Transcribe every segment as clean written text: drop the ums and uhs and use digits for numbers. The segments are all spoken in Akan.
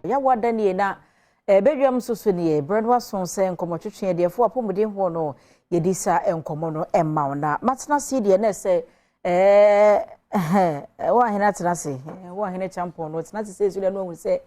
Yɛawo ada nie na ɛbɛdwam nso so nie berɛ no aso sɛ nkɔmmɔtwetwe deɛfo apɔmuden hoɔ no yɛdi sa nkɔmmɔ no ɛma wo na matena ase deɛ na ɛsɛ ɛɛ wɔ ahene atena ase wɔ ahene kyampɔn no tena ase sɛ esu deɛ no ahu sɛ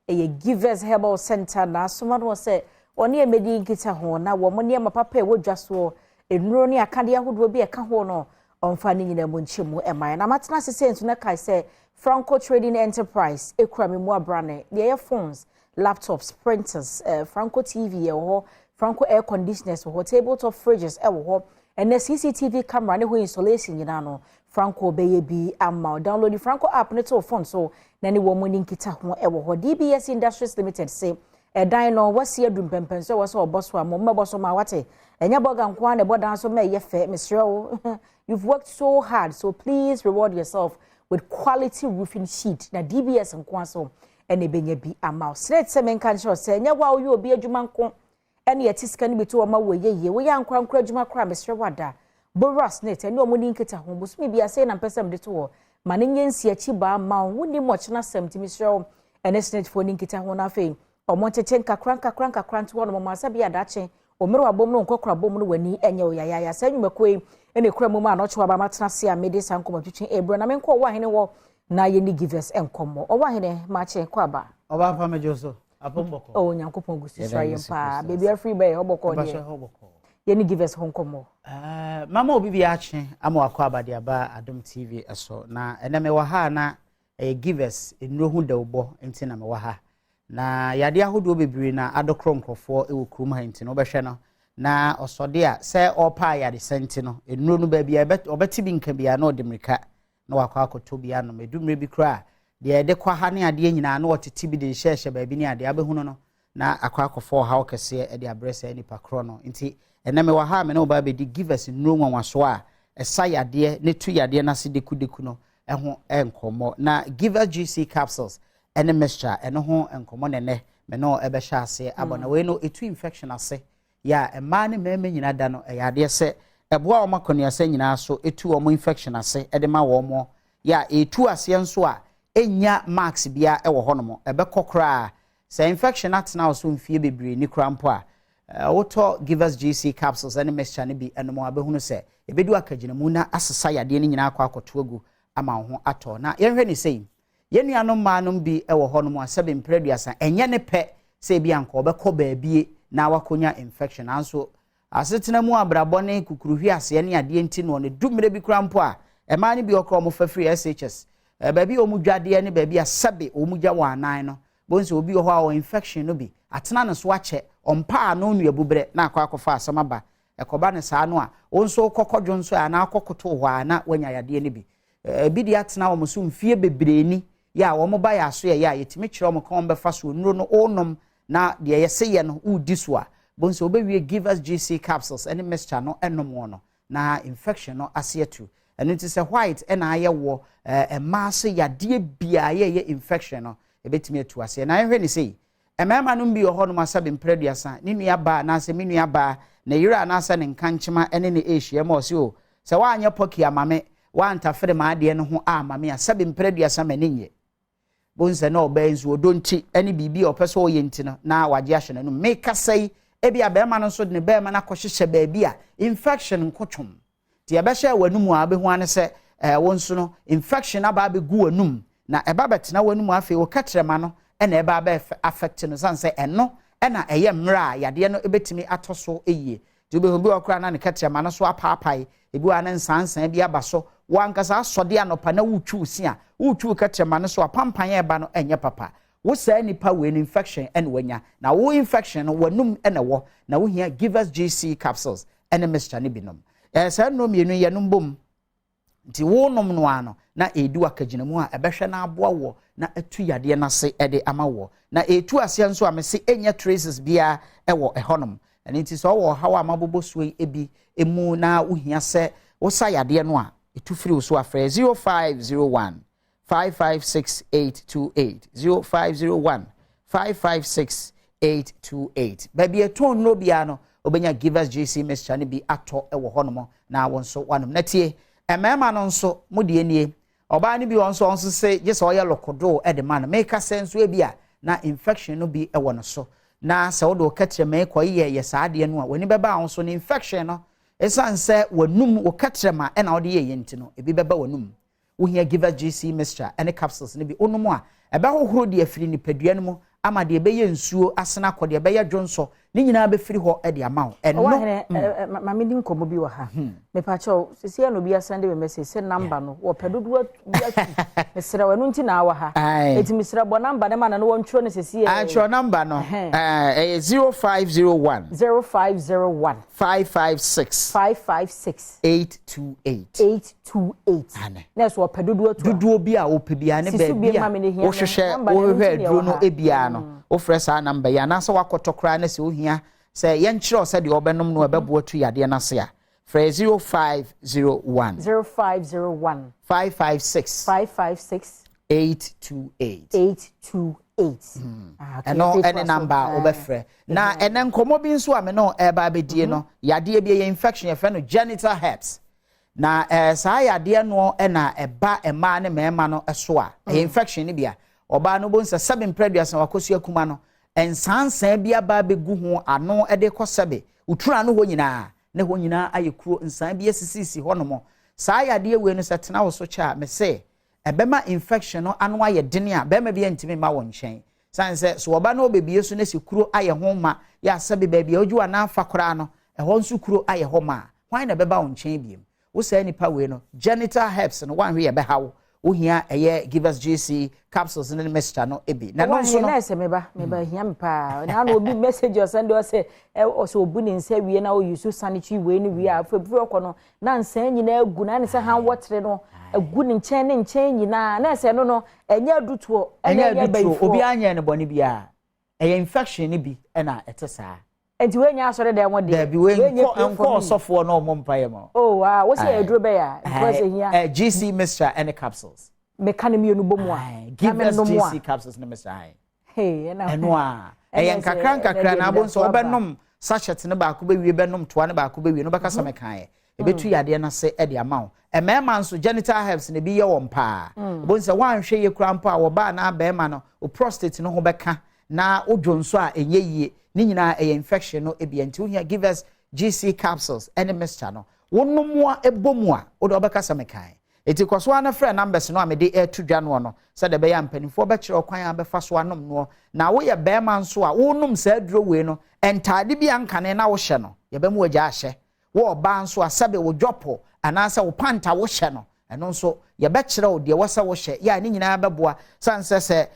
ɛyɛ Givers Herbal Center na asoma no sɛ wɔne ɛmɛdi nkita ho na wɔn nneɛma papa a ɛwɔ dwa soɔ, nnuro ne akadeɛ ahodoɔ bi a ɛka ho no, ɔmfa ne nyinaa mu nkyɛ mu ɛma. Na matena ase sɛ nso na kae sɛ Franco Trading Enterprise ekura mi mu abrane deɛ ɛyɛ phones, laptops, printers, Franco TV ɛwɔ hɔ, Franco air conditioners wɔ hɔ, tabletop fridges ɛwɔ hɔ, ɛnɛ CCTV camera ne ho installation nyinaa no Franco bɛyɛ bi ama wo. Download Franco app ne to phone so na ne wɔn mu ne nkita ho ɛwɔ hɔ. DBS Industries Limited se ɛdan no wasi adu mpɛmpɛnso a wɔsɛ ɔbɔ so a mo mmɛbɔ so ma wate. Ɛnyɛ bɔga nko ara na ɛbɔ dan so ma ɛyɛ fɛ. Mesrɛ wo, you've worked so hard, so please reward yourself with quality roofing sheet na DBS nko ara so ɛna ɛbɛnya bi ama wo. Srɛ sɛ menka nkyerɛ sɛ ɛnyɛ wo a woyɛ obi adwuma nko ɛne yɛte sika no bi to wɔma wɔ yɛ yie. Woyɛ ankorankora adwuma koraa, mesrɛ wo, ada bowura SSNIT ɛne ɔmo ne nkita ho. Bosome bi ase na mpɛ sɛ mede to hɔ ma ne nyɛ nsi akyi baa ma wo. Wonim ɔkyena asɛm, nti mesrɛ wo, ɛne SSNIT ne nkita ho no. Afei ɔmo nkyekye nkakra nkakra nkakra nto hɔ nom asa bi adakye omere wabom no nkɔkora bom no w'ani ɛnyɛ wo yayaya. Saa nnwumakuo yi ɛna ekura mu mu a n'ɔkye waba matena ase a mede saa nkɔmmɔ twitwi ebrɛ na menkɔ ɔwɔ ahene wɔ na yɛne Givers nkɔmmɔ. Ɔwɔ ahene, maakye kɔ aba. Ɔba pa megye so apɔ mbɔkɔ. Ɔwɔ Nyankopɔn gu so sra yɛn paa. Beebi afiri bɛyɛ ɔbɔkɔ deɛ, yɛne Givers ho nkɔmmɔ. Mama obi bi akye ama wakɔ abade aba Adom TV ɛso na ɛnɛ mewɔ ha na ɛyɛ Givers nnuro ho dawubɔ nti na mewɔ ha. Na yadeɛ ahodoɔ bebree na adɔkorɔ nkurɔfoɔ wɔ kurom ha, nti no wobɛhwɛ no na ɔsɔde a sɛ ɔrepa ayaresa nti no nnuro no baabi a ɔbɛte bi nka biara na ɔde mmirika na wakɔ akɔtɔ bi anom. Edu mmerɛ bi koraa deɛ yɛde kɔ ha ne adeɛ nyinaa na ɔtete bi de hyɛhyɛ baabi ne adeɛ abɛhunu no na akɔ akɔfɔ ɔhaw kɛseɛ de abrɛ saa nipa korɔ no. Nti ɛnɛ mewɔ ha a me ne wo ba bɛdi Givers nnuro nwanwasoɔ a ɛsa yadeɛ ne tu yadeɛ n'ase dekudeku no ɛho nkɔmmɔ. Na Givers GC capsules ɛne mixture ɛno ho nkɔmmɔ nɛnɛ me ne wo ɛbɛhyɛ aseɛ abɔ. Na wei no ɛtu infection ase yɛ a mmaa ne mmarima nyinaa da no ɛyɛ adeɛ sɛ ɛboa wɔn akɔneasa nyinaa so, ɛtu wɔn infection ase ɛde ma wɔn yɛ a ɛtu aseɛ nso a ɛnya marks bia ɛwɔ hɔnom ɛbɛkɔ koraa. Sɛ infection atena wo so mfie bebree ni koraa mpo a, wotɔ Givers GC capsules ɛne mixture no bi ɛnom a, bɛhunu sɛ ɛbɛdu akagyinamu na asesa yadeɛ no nyinaa akɔ akɔto agu ama wo ho atɔ. Na yɛnhwɛ ne sɛi, yɛn nuanom mmaa nom bi wɔ hɔnom a sɛbe mpere 30 ɛnyɛ ne pɛ sɛ ebi anka ɔbɛkɔ baabie na wakɔnya infection, nanso asetena mu abrabɔ ne kukuruhwi aseɛ ne adeɛ nti no ɔno du mmerɛ bi koraa mpo a mmaa no bi ɔkora wɔn fa firi SHS baabi a wɔn dwadeɛ ne baabi a sɛbe wɔn gya wɔn anan no bɔn sɛ obi wɔ hɔ a ɔwɔ infection no bi atena ne so akyɛ, ɔmpa ano nnuabubrɛ na akɔ akɔfa asɛm aba. Ɛkɔba ne saa no a, wɔn nso kɔkɔ dwo nso a anaa akɔkoto hɔ a na wɔanya yadeɛ no bi. Ebi de atena wɔn so mfie bebree ni yɛ a wɔn ba yɛ aso yɛ a yɛtumi kyerɛ wɔn kɔn bɛfa so nnuro no ɔrenom na deɛ yɛsɛ yɛ no ɔredi so a bɔn sɛ wɔbɛwie Givers GC capsules ɛne mixture no ɛnom wɔn no na infection no ase atu. Ɛno nti sɛ white ɛna ayɛ wɔ mmaa so yadeɛ biara yɛyɛ infection no ebɛtumi atu aseɛ. Na yɛhwɛ ne sei, mmarima no bi wɔ hɔnom asabe mpere 30 ne nua baa anaasɛ me nua baa ne yere anaasɛ ne nkankyema ɛne ne ɛrehyia mu a ɔse o sɛ woanyɛ pɔki ama me, woantafere ma adeɛ no ho ama me a, sɛbe mpere 30 m'ani nye bonsɛ. Na ɔbaa nso ɔdɔ nti ɛne biribi a ɔpɛ sɛ ɔyɛ nti no na wagye ahyɛ n'anum. Mekasa yi, ebi a bɛrima no nso de ne bɛrima no akɔhyehyɛ baabi a infection nkotwom nti yɛbɛhyɛ w'anum a wobɛhu ane sɛ wo nso no infection aba abɛgu w'anum na ɛba bɛtena w'anum. Afei wo kɛtrɛma no ɛna ɛba abɛ affect no san sɛ ɛno ɛna ɛyɛ mmerɛ a yadeɛ no ɛbɛtumi atɔ so yie. Nti wobɛhu bi wɔ koraa na ne kɛtrɛma no so apaapae, ebi wɔ ne nsansan bi aba so. Wankasa asɔde anɔpa na wotwiw si a wotwiw kɛtrɛma no so a pampan a ɛba no ɛnyɛ papa. Wo saa nipa wei no infection ɛna wanya na wo infection no w'anum ɛna ɛwɔ na wohia Givers GC capsules ɛne mixture no binom. Saa nnuro mmienu yɛ no mbom nti wonom no ano na ɛdi wakagyina a ɛbɛhwɛ no aboa wɔ na atu yadeɛ no ase ɛde ama wɔ na ɛtu aseɛ nso a mese ɛnyɛ traces biara ɛwɔ ɛhɔnom. Ɛno nti sɛ ɔwɔ ɔhaw a mabobɔ soɔ yi ebi emu na wohia sɛ wosa yadeɛ no a ɛtu firi wo so afrɛ 0501 556828, 0501 556828. Baabi ɛtɔn nnuro biara no wobɛnya Givers GC mixture no bi atɔ wɔ hɔnom na wɔn nso wanom. Na tie, mmarima no nso mo deɛ nie, ɔbaa no bi wɔ nso ɔnso sɛ gye sɛ ɔyɛ lokodo de ma no. Meka sɛ nso ebi a na infection no bi wɔ no so. Na sɛ wode wo kɛtrɛma yi kɔyɛ yɛ saa adeɛ no a, w'ani bɛba wo so no, infection no, ɛsiane sɛ w'anum wo kɛtrɛma ɛna wode yɛyɛ nti no, ebi bɛba w'anum. Wohia Givers GC mixture ɛne capsules no bi. Wonom a, ɛbɛhohoro deɛ afiri nipadua no mu ama deɛ ɛbɛyɛ nsuo asena akɔ, deɛ ɛbɛyɛ dwonsɔ ne nyinaa bɛfiri hɔ de ama wo. Ɛno maame di nkɔmmɔ bi wɔ ha. Mepakyɛw, sisi na obi asɛnde me message sɛ number no wɔpɛ dodoɔ bi atu. Mesrɛ wo, ɛno nti na awɔ ha. Eti mesrɛ, bɔ number no ma na no wɔntwerɛ no sisi. Atwerɛ number no, ɛyɛ 0501 0501 556 556 828. 828. Na ɛsɛ wɔpɛ dodoɔ atu. Dodoɔ bi a wopɛ biara ne baabi a wohwehwɛ aduro no biara no, wofrɛ saa number yi, anaasɛ wakɔtɔ koraa ne sɛ wohia sɛ yɛnkyerɛ wo sɛdeɛ wɔbɛnom no ɛbɛboa tu yadeɛ no ase a, frɛ 0501 0501 556 556 828. 828. Ɛno ɛne number a wobɛfrɛ. Na ɛnɛ nkɔmmɔ bi nso a me no ɛba abɛdie no, yadeɛ bi ɛyɛ infection, yɛfrɛ no genital herpes. Na saa yadeɛ no ɛna ɛba mmaa ne mmarima no so a, ɛyɛ infection no bi a ɔbaa no bɔ nsa sɛbe mprɛduasa wakɔsua kuma no, nsansan bi aba abɛgu ho ano de kɔ sɛbe wotura no hɔ nyinaa, ne hɔ nyinaa ayɛ kuro, nsan bi asisisi hɔnom. Saa yadeɛ wei no, sɛ tena wo so kyɛ a, mese ɛbɛma infection no ano ayɛ den a bɛrima bi ntumi mma wɔ nkyɛn, san sɛ so ɔba no ɔbɛbie so na si kuro ayɛ ho ma yɛ asɛbe baabi a wogye wɔ afa koraa no, ɛhɔ nso kuro ayɛ hɔ ma a, hwan na ɛbɛba wo nkyɛn biem? Wo saa nipa wei no, genital herpes no, wanhwɛ yɛ bɛha wo. Wohia ɛyɛ Givers GC capsules ne mixture no bi. Na no nso no, na ɛsɛ meba hia me paa na na obi message ɔsɛn de ɔsɛ obu ne nsa wie na oyi so sanitary wei no wie a, afɔ ebi ɔkɔ no na nsa nyinaa egu na ne sɛ han wɔtere no egu ne nkyɛn ne nkyɛn nyinaa, na ɛsɛ no ɛnyɛ adutoɔ. Ɛnyɛ adutoɔ, obi anyɛ ne bɔne biara, ɛyɛ infection ne bi ɛna ɛte saa. Nti wei nyɛ asɔre dɛm deɛ? Dabi, wei nkɔ ɔsɔfoɔ na ɔmo mpa yɛ ma. Oh wow, wosi yɛ aduro bɛyɛ a because ehia. GC mixture ɛne capsules. Meka ne mmienu bɔ mu a. Givers GC capsules ne mixture ayi. Ɛno a ɛyɛ nkakra nkakra na abo nso ɔbɛnom sachet ne baako bɛwie, bɛnom toa ne baako bɛwie no, bɛka sɛ mɛka yɛ ebetu yadeɛ n'ase ɛde ama wo. Mmarima nso, genital herpes na ebi yɛ wɔn paa. Ebo nsɛ wɔanhwɛ yie kura mpo a, wɔbaa na bɛrima no o prostate no ho bɛka na wodwo nso a ɛnyɛ yie. Ne nyinaa ɛyɛ infection no ebi. Nti wohia Givers GC capsules ɛne mixture no, wonom a ɛbɔ mu a, wode ɔbɛka sɛ mekan. Eti kɔ so ara frɛ numbers no a mede ɛto dwa noɔ no, sɛdeɛ ɛbɛyɛ a mpanimfoɔ bɛkyerɛ ɔkwan a bɛfa so anom noɔ. Na woyɛ bɛrima nso a wonom saa aduro wei no, ntaade bi a nkane na wohyɛ no, yɛbɛmu wagya ahyɛ. Wo ɔbaa nso a, sɛbe wo dwɔpɔ anaasɛ wo pant a wohyɛ no, ɛno nso yɛbɛkyerɛ wo deɛ wɔsɛ wohyɛ yɛ a, ne nyinaa bɛboa. San sɛ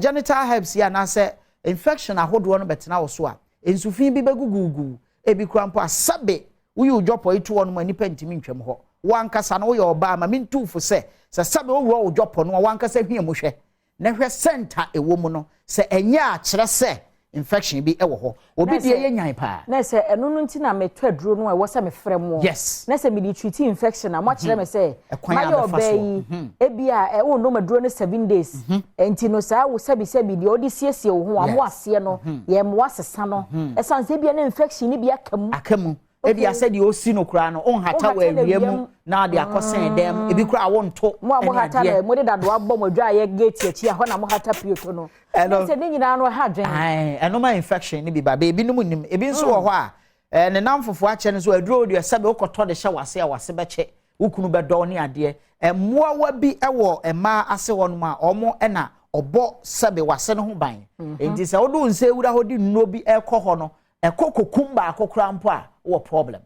genital herpes yi anaasɛ infection ahodoɔ no bɛtena wo so a, nsufin bi bɛgugugu ebi kura mpo a, sɛbe woyi wo dwɔpɔ yi to hɔ nom a, nipa ntumi ntwam hɔ. Wankasa no, woyɛ ɔbaa ma mentu fo sɛ sɛbe wowura wo dwɔpɔ no a, wankasa hwia mu hwɛ na hwɛ sɛnta ɛwɔ mu no sɛ ɛnyɛ a, kyerɛ sɛ infection bi ɛwɔ hɔ. Obi deɛ yɛ nyan paa. Na sɛ ɛno no nti na metɔ aduro no a, ɛwɔ sɛ mefrɛ mo. Yes. Na sɛ mede treat infection a, moakyerɛ me sɛ ɛkwan a mayɛ bɛfa ɔbaa soɔ. yi ebi a ɛwo nom aduro no 7 days, nti no saa wo sɛbisɛbi deɛ ɔde siesie wo ho a, mo aseɛ no yɛ mmoa sesa no, ɛsiane sɛ ebia ne infection no bi aka mu. Aka mu. Ebi asɛ deɛ osi no koraa no, ɔnhata wɔ awia mu na ɔde akɔsɛn dɛm, ebi koraa wonto. Mo a mo ɛne hata adeɛ. No mo de dadoa bɔ mo adwa a yɛ gate akyi a, hɔ na mo hata pioto no. Sɛ ne nyinaa no ɛha adwene. Ae, ɛno ma infection ne bi ba. Beebi nom nim ebi nso wɔ hɔ a, ne nam fofoɔ akyɛ no so aduro deɛ, sɛbe wokɔtɔ de hyɛ wase a, wase bɛkyɛ, wo kunu bɛdɔw ne adeɛ. Mmoawa bi wɔ mmaa ase hɔ nom a ɔmo ɛna ɔbɔ sɛbe wase no ho ban. Nti sɛ wode wo nsa ewura hɔ de nnuro bi ɛkɔ hɔ no, ɛkɔ kokum baako koraa mpo a, wowɔ problem.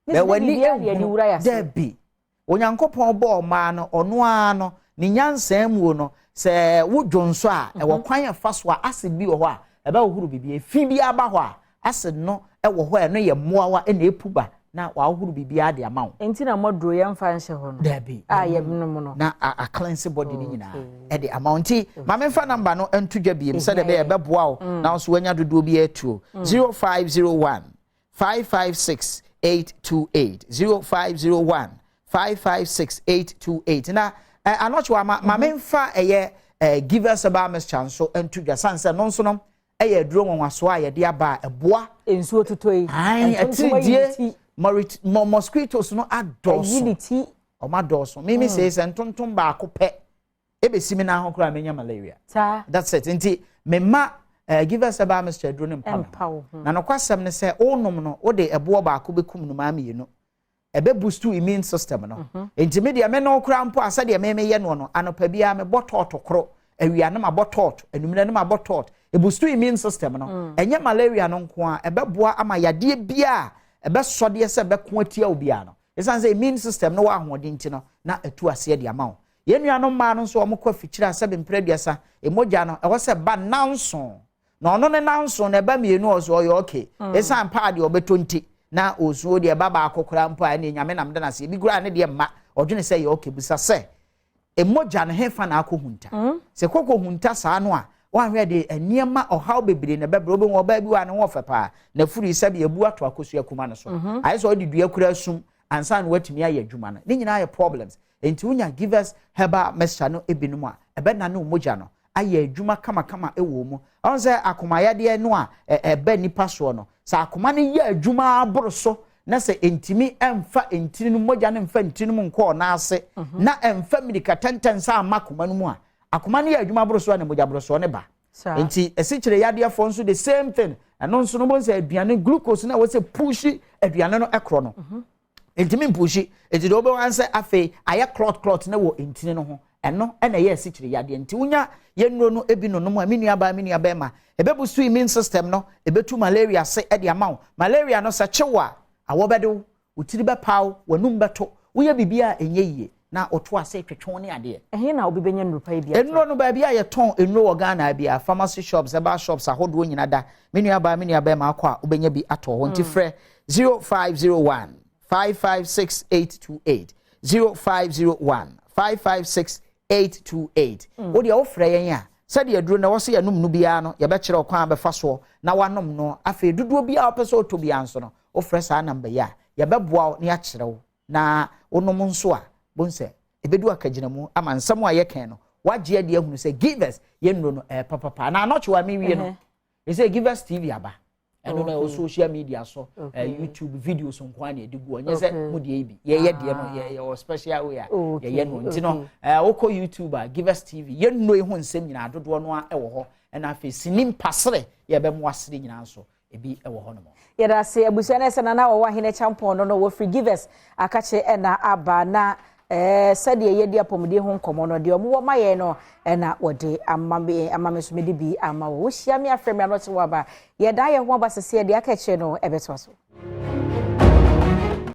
Ne sɛ ne biribiara de adi wura yɛ ase. Dabi, Onyankopɔn bɔɔ ɔmaa no, ɔno ara no ne nyansaa muo no, sɛ wodwo nso a, ɛwɔ kwan a ɛfa so a, acid bi wɔ hɔ a ɛbɛhohoro biribi efi bi aba hɔ a, acid no ɛwɔ hɔ a, ɛno yɛ mmoawa ɛna epu ba na wahohoro biribiara de ama wo. Nti na mo aduro yɛmfa nhyɛ hɔ no. Dabi. A yɛnom no. Na a cleanse body no nyinaa ɛde ama wo. Nti maame, nfa number no nto dwa biem sɛdeɛ ɛbɛyɛ ɛbɛboa wo na nso wanya dodoɔ bi atuo: 0501 556 828, 0501 556 828. Na anɔkyewa ma maame nfa ɛyɛ Givers Herbal mixture nso nto dwa, san sɛ no nso no ɛyɛ aduro nwanwasoɔ a yɛde aba a ɛboa. Nsuo totɔ yi. Ayi atiridie mosquitoes no ɛyi adɔɔso. Ne ti. Ɔmo adɔɔso. Mímí sɛ ntontom baako pɛ. Ebesi mi nan ho koraa, menya malaria. That's it. Nti mema Givers Herbal Mixture aduro no mpa me ho. Na nokwasɛm ne sɛ, wonom no, wode ɛboɔ baako bɛkum nnomaa mmienu. Ɛbɛ boost immune system no. Nti me deɛ, me no koraa mpo a, sɛdeɛ me meyɛ no no, anɔpa biara mebɔ tɔɔto koro, awia no mabɔ tɔɔto, anwummerɛ no mabɔ tɔɔto. Ɛboost immune system no. Ɛnyɛ malaria no nko a, ɛbɛboa ama yadeɛ biara ɛbɛsɔdeɛ sɛ ɛbɛko atia wo biara no. Ɛsiane sɛ immune system no wɔ ahoɔden nti no, na ɛtu aseɛ de ama wo. Yɛn nuanom mmaa no nso, wɔn kɔ afikyire a, sɛbi mpere 30, emogya no ɛwɔ sɛ ba 7, na ɔno ne 7 na ɛba mmienu, ɔso ɔyɛ okay. Ɛsiane paa deɛ ɔbɛtɔ nti na osuo deɛ ɛba baako koraa mpo a, ɛne Nyame nam de n'ase. Ebi koraa ne deɛ mma, ɔdwene sɛ yɛ okay. Busa sɛ emogya no hefa na akɔ hunta? Sɛ kɔkɔ hunta saa no a, wɔahwɛ de nneɛma ɔhaw bebree na ɛbɛbrɛ. Wobɛhu ɔbaa bi wɔ a ne ho ɔfɛ paa na furi sɛbi ebu ato akosua kuma no so. Ayɛ sɛ ɔde dua kura sum ansa na watumi ayɛ adwuma no. Ne nyinaa yɛ problems. Nti wonya Givers Herbal Mixture no ebinom a, ɛbɛna ne mogya no ayɛ adwuma kamakama wɔ mu. Ɔn sɛ akomayadeɛ no a ɛbɛ nipa soɔ no, sɛ akoma no yɛ adwuma aboro so na sɛ ntumi mfa ntini no, mogya no mfa ntini no mu nkɔɔ n'ase na ɛmfa mirika tɛntɛn sɛ ama akoma no mu a, akoma no yɛ adwuma aboro so a, na mogya boro soɔ ne ba. Nti esikyire yadeɛfoɔ nso, the same thing. Ɛno nso no, mo sɛ aduane glucose na wɔsɛ push aduane no ɛkorɔ no, ntumi mpush. Nti deɛ wɔbɛwɔ sɛ afei ayɛ clot clot na wɔ ntini no ho, ɛno ɛna ɛyɛ asikyire yadeɛ. Nti wonya yɛnnuro no ebi nonom a, me nua baa, me nua bɛrima, ɛbɛboost immune system no, ɛbɛtu malaria se ɛde ama wo. Malaria no, sɛ kyew a, awɔ bɛde wo, wo tiri bɛpaw, w'anum bɛto, woyɛ biribi a ɛnyɛ yie na ɔto ase twetwe ne adeɛ. Ɛhe na obi bɛnya nnuro pa yi bi? Nnuro no, baabi a yɛtɔn nnuro wɔ Ghana bi a, pharmacy shops, herbal shops ahodoɔ nyina da, me nua baa, me nua bɛrima, akɔ a, wobɛnya bi atɔ hɔ. Nti frɛ 0501 556828, 0501 556828. Wo deɛ, wofrɛ yɛn a, sɛdeɛ aduro na ɛwɔ sɛ yɛnom no biara no, yɛbɛkyerɛ ɔkwan a bɛfa soɔ na wanom no. Afei dodoɔ biara wopɛ sɛ wotɔ biara nso no, wofrɛ saa number yi a, yɛbɛboa wo na yɛakyerɛ wo. Na wonom nso a, bonsɛ ɛbɛdu akagyina mu ama nsɛm a yɛkɛn no, wagye adi ahunu sɛ Givers yɛnnuro no ɛyɛ papapa. Na anɔkye wa mewie no, ɛsɛ Givers TV aba. Ɛno no, ɛwɔ social media so, YouTube videos nko a na yɛde gu. Ɔnyɛ sɛ mo deɛ yi bi yɛyɛ deɛ no, yɛwɔ special way a yɛyɛ no. Nti no, wokɔ YouTube a, Givers TV, yɛnnuro yi ho nsɛm nyinaa dodoɔ no a ɛwɔ hɔ. Ɛna afei sini mpasere yɛbɛmo asere nyinaa nso, ebi ɛwɔ hɔ nom. Yɛda ase, abusua. No sɛ nana wɔwɔ ahene champɔn no wɔfiri Givers akakye ɛna aba na sɛdeɛ yɛdi apɔmuden ho nkɔmmɔ no deɛ, ɔmo wɔ ma yɛn no, ɛna wɔde ama me, ama me nso mede bi ama wo. Wohyia me, afrɛ me anɔkye wɔ aba. Yɛda yɛn ho aba sɛseɛ deɛ aka akyire no ɛbɛtoa so.